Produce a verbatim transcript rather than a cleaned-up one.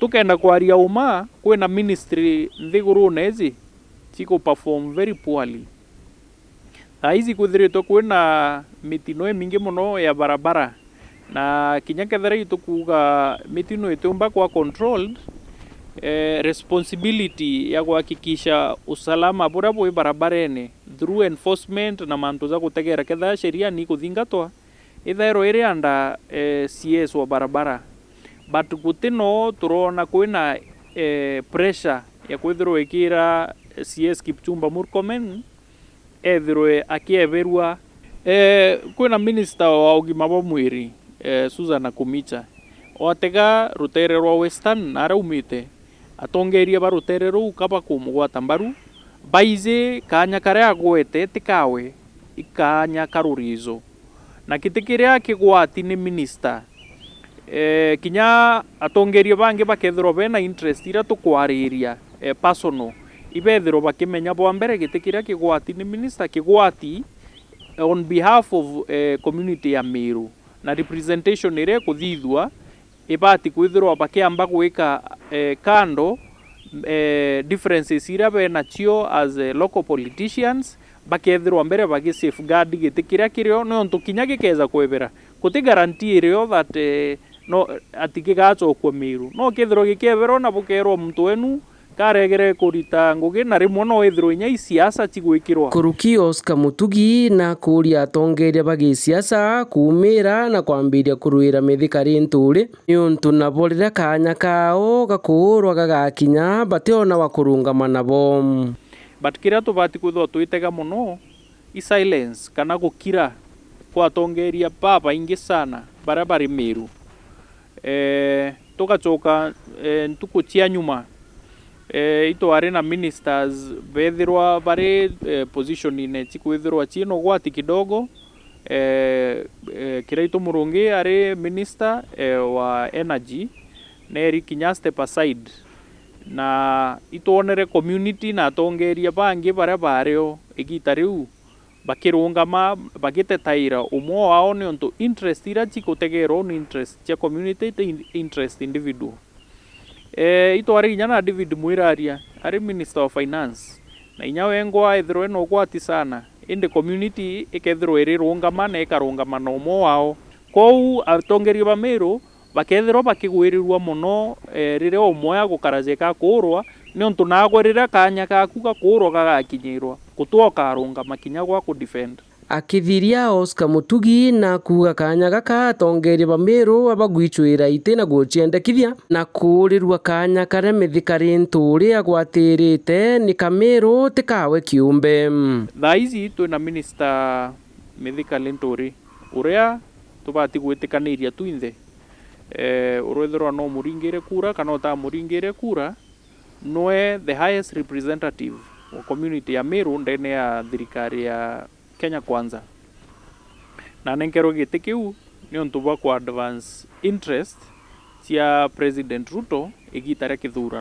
Tukenda kwaria uma, kwina ministry nthigurune iji ciku perform very poorly. Thaa iji kwithiritwe kwina mitino imingi mono ya barabara, na kinya kethira itukuuga mitino itiumba kwa controlled, eh, responsibility ya kuhakikisha usalama buria bwi barabarene through enforcement na mantu ja gutegera kethira sheria ni ikuthingatwa, ithairwa iri under, eh, C S wa barabara. But guti no turona kwina, eh, pressure ya kwithirwa ikira C S Kipchumba Murkomen ethirwe akieberua. Eh, kwina minister wa ugima bwa mwiri, eh, Susan Nakhumicha, watega rutere rwa Western na aria aumite, atongeria ba rutere ruu ka bakumugwata mbaru, baiji kaanya karia agwete ti kawe, i kaanya ka ruriijo. Na giti kiria kigwati ni minister. Eh, kinya atongeria bangi bakethirwa bena interest iria tukwariria, eh, personal, ibethirwa bakimenya bwa mbere giti kiria kigwati ni minister, kigwati on behalf of, eh, community ya Meru, na representation iria ikuthithua ibati kwithirwa bakiamba gwika, eh, kando, eh, differences iria benacio as, eh, local politicians, bakethirwa mbere bagi safeguard giti kiria kirio, niuntu kinya gikeja kwebera, guti guarantee irio that, eh, no, ati gigacokua Meru. No kethirwa gikieberwa na bukerwa muntu wenu karegere kurita ngugi, na rimwe no ithirwe inya i siasa cigwikirwa. Kuruki Oscar Mutugi na kuuria atongeria ba gisiasa kuumira na kwambiria kurwira Mithika Linturi, niuntu nabo riria kaanya kao ga kuurwa gagakinya, bationa wa kurungama nabo. But kiria tubati kwithirwa twitega mono i silence kana gukira kwa atongeria babaingi sana baria bari Meru. Eh, tugacoka, eh, ntuku cia nyuma, eh, itwari na ministers bethirwa bari, eh, positionine cikwithirwa ciina ugwati kidogo, eh, eh, Kiraitu Murungi ari minister, eh, wa energy, neri kinya step aside, na itwonere community na atongeria bangi baria bario igita riu bakirungama bagitetaira umwe wao, niuntu interest iria cigutegerwa ni interest cia community, ti in-, interest individual. Eh, itwari inya na David Mwiraria, ari Minister of Finance, na inya wengwa ethirwe na ugwati sana, indi community ikethirwa irirungama na ikarungama na umwe wao. Kwou atongeria ba Meru bakethirwa bakigwirirua mono, eh, riria umwe agukara jeka akuurwa, niuntu naagwe riria kaanya kaaku gakuurwa gagakinyirwa, guti ukarungama kinya gwa ku defend. Akithiria Oscar Mutugi na kuuga kaanya gaka atongeria ba Meru abagwicwira iti na guciendekithia na kuurirua kaanya karia Mithika Linturi agwatirite ni ka Meru ti kawe kiumbe. Thaa ici twina minister Mithika Linturi uria tubati gwitikaniria twinthe, eh, urwithirwa no umuringire kura kana utamuringire kura, nwe the highest representative wa community ya Meru ndene ya thirikari ya Kenya Kwanza. Na nenkerwe giti kiu niuntu bwa ku advance interest cia President Ruto igita ria kithurano.